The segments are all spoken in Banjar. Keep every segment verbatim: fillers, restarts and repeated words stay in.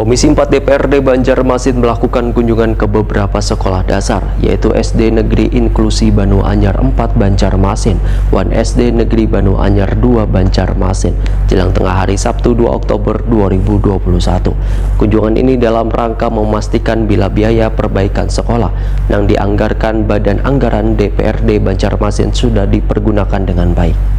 Komisi empat D P R D Banjarmasin melakukan kunjungan ke beberapa sekolah dasar, yaitu S D Negeri Inklusi Banua Anyar empat Banjarmasin wan S D Negeri Banua Anyar dua Banjarmasin, jelang tengah hari Sabtu dua Oktober dua ribu dua puluh satu. Kunjungan ini dalam rangka memastikan bila biaya perbaikan sekolah nang dianggarkan Badan Anggaran D P R D Banjarmasin sudah dipergunakan dengan baik.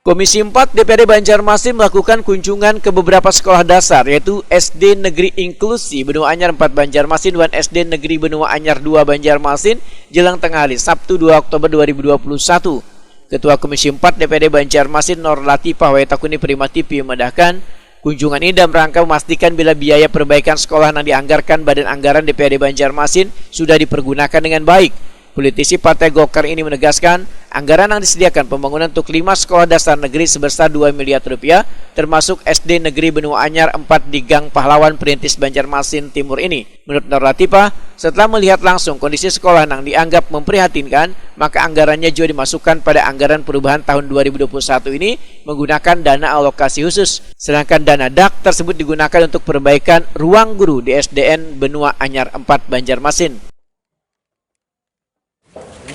Komisi empat D P R D Banjarmasin melakukan kunjungan ke beberapa sekolah dasar, yaitu S D Negeri Inklusi Benua Anyar empat Banjarmasin wan S D Negeri Benua Anyar dua Banjarmasin, jelang tengah hari Sabtu dua Oktober dua ribu dua puluh satu. Ketua Komisi empat D P R D Banjarmasin Nor Latifah Waitakuni Prima T V memadahkan, kunjungan ini dalam rangka memastikan bila biaya perbaikan sekolah yang dianggarkan Badan Anggaran D P R D Banjarmasin sudah dipergunakan dengan baik. Politisi Partai Golkar ini menegaskan, anggaran yang disediakan pembangunan untuk lima sekolah dasar negeri sebesar dua miliar rupiah, termasuk S D Negeri Benua Anyar empat di Gang Pahlawan Perintis Banjarmasin Timur ini. Menurut Nor Latifah, setelah melihat langsung kondisi sekolah yang dianggap memprihatinkan, maka anggarannya juga dimasukkan pada anggaran perubahan tahun dua ribu dua puluh satu ini menggunakan dana alokasi khusus. Sedangkan dana dak tersebut digunakan untuk perbaikan ruang guru di S D N Benua Anyar empat Banjarmasin.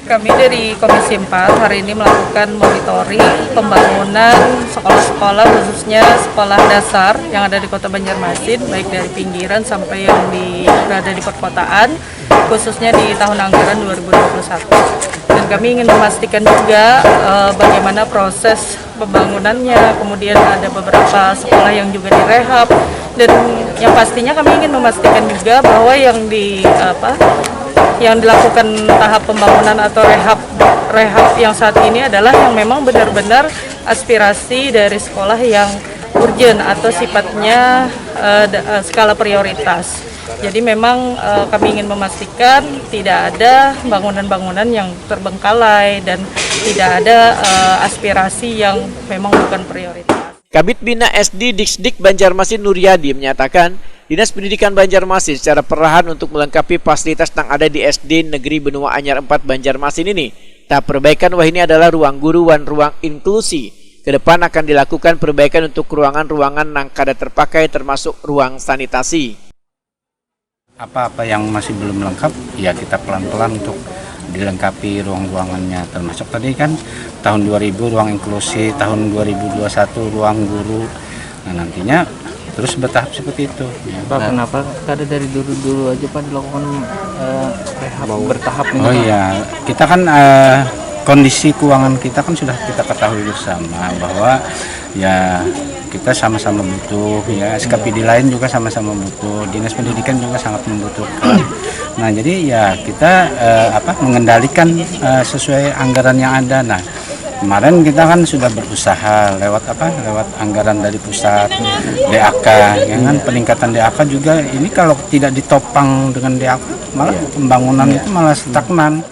Kami dari Komisi empat hari ini melakukan monitoring pembangunan sekolah-sekolah, khususnya sekolah dasar yang ada di Kota Banjarmasin, baik dari pinggiran sampai yang di, berada di perkotaan, khususnya di tahun anggaran dua ribu dua puluh satu. Dan kami ingin memastikan juga eh, bagaimana proses pembangunannya, kemudian ada beberapa sekolah yang juga direhab, dan yang pastinya kami ingin memastikan juga bahwa yang di apa yang dilakukan tahap pembangunan atau rehab rehab yang saat ini adalah yang memang benar-benar aspirasi dari sekolah yang urgent atau sifatnya eh, da- eh, skala prioritas. Jadi memang eh, kami ingin memastikan tidak ada bangunan-bangunan yang terbengkalai dan tidak ada eh, aspirasi yang memang bukan prioritas. Kabid Bina S D Dikdik Banjarmasin Nuryadi menyatakan, Dinas Pendidikan Banjarmasin secara perlahan untuk melengkapi fasilitas yang ada di S D Negeri Benua Anyar empat Banjarmasin ini. Tahap perbaikan wahini adalah ruang guru wan ruang inklusi. Kedepan akan dilakukan perbaikan untuk ruangan-ruangan nang kada terpakai, termasuk ruang sanitasi. Apa-apa yang masih belum lengkap, ya kita pelan-pelan untuk dilengkapi ruang-ruangannya. Termasuk tadi kan tahun dua ribu ruang inklusi, tahun dua ribu dua puluh satu ruang guru. Nah, nantinya terus bertahap seperti itu. Ya. Pak, nah, kenapa kada dari dulu-dulu aja Pak dilakukan uh, rehab bertahap ini? Oh iya, kita kan uh, kondisi keuangan kita kan sudah kita ketahui bersama bahwa ya kita sama-sama butuh, ya S K P D lain juga sama-sama butuh, dinas pendidikan juga sangat membutuhkan. Nah, jadi ya kita uh, apa mengendalikan uh, sesuai anggaran yang ada. Nah, kemarin kita kan sudah berusaha lewat apa lewat anggaran dari pusat, D A K, ya kan, peningkatan D A K juga ini kalau tidak ditopang dengan D A K malah pembangunan itu malah stagnan.